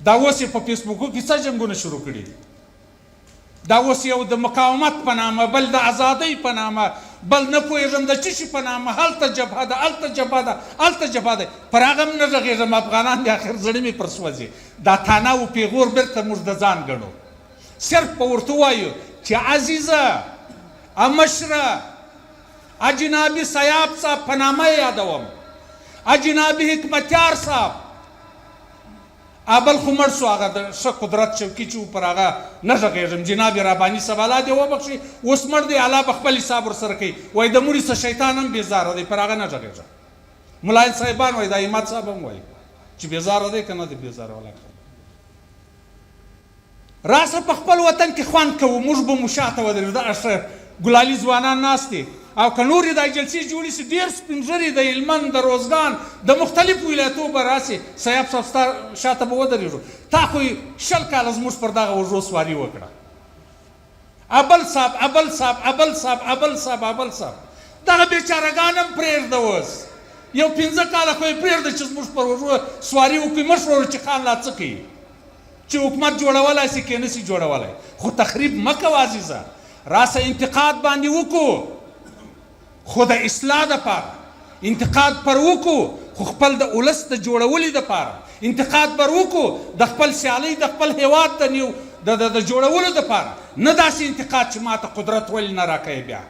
دا اوس یې په فیسبوکو کې څه جنګونه شروع کړي دي؟ دا اوس یو د مقاومت په نامه، بل د ازادۍ په نامه، بل نه پوهېږم د چه شي په نامه، هلته جبهه ده، هلته جبهه ده، هلته جبهه ده. پر هغه هم نه غږېږم، افغانان دي، اخر زړه مې پر سوځي. دا تانه او پیغور بیرته موږ د ځان ګڼو. صرف به ورته ووایو چې عزیزه، ا مشره، ا جناب سیاف صاحب، په نامه یې یادوم، ا جناب حکمتیار صاحب، ابل خو مړ شو، هغه د ښه قدرت چوکي چې و پر هغه نه غږېږم. جناب رباني صاحب الله دې وبخښي، اوس مړ دی، الله به خپل حساب ورسره کوي. وایي د مړي څه شیطان هم بېزاره دی، پر هغه نه غږېږم. ملاین صاحبان وایي، دا عماد صاحب هم وایي چې بېزاره دی که نه دی بېزاره. ولاکه راسه په خپل وطن کې خوند کوو، موږ به مو شاته ودرېږو. دغه ښه ګلالي ځوانان ناست دي او که نورې دا جلسې جوړې شي، ډېر سپین ږیري د هلمند، د روزګان، د مختلفو ولایتو به راسي. سیاف صاحب، ستا شاته به ودرېږو. تا خو 20 کاله زموږ پر دغه اوږو سواري وکړه. ابل صاحب، ابل صاحب، ابل صاحب، ابل صاحب، ابل صاحب، دغه بیچارهګان هم پرېږده. اوس یو 5 کاله خو یې پرېږده چې زموږ پر اوږو سواري وکړي. مه ښوره چې خان لا څه کوي، چې حکومت جوړولای سي که نه سي جوړولای، خو تخریب مه کوه. عزیزه، راسه انتقاد باندې وکړو، خو د اصلاح دپاره انتقاد پر وکړو، خو خپل د اولس د جوړولي دپاره انتقاد پر وکړو، د خپل سیالۍ، د خپل هیواد د نیو د جوړولو دپاره، نه داسې انتقاد چې ماته قدرت ولې نه راکوې بیا.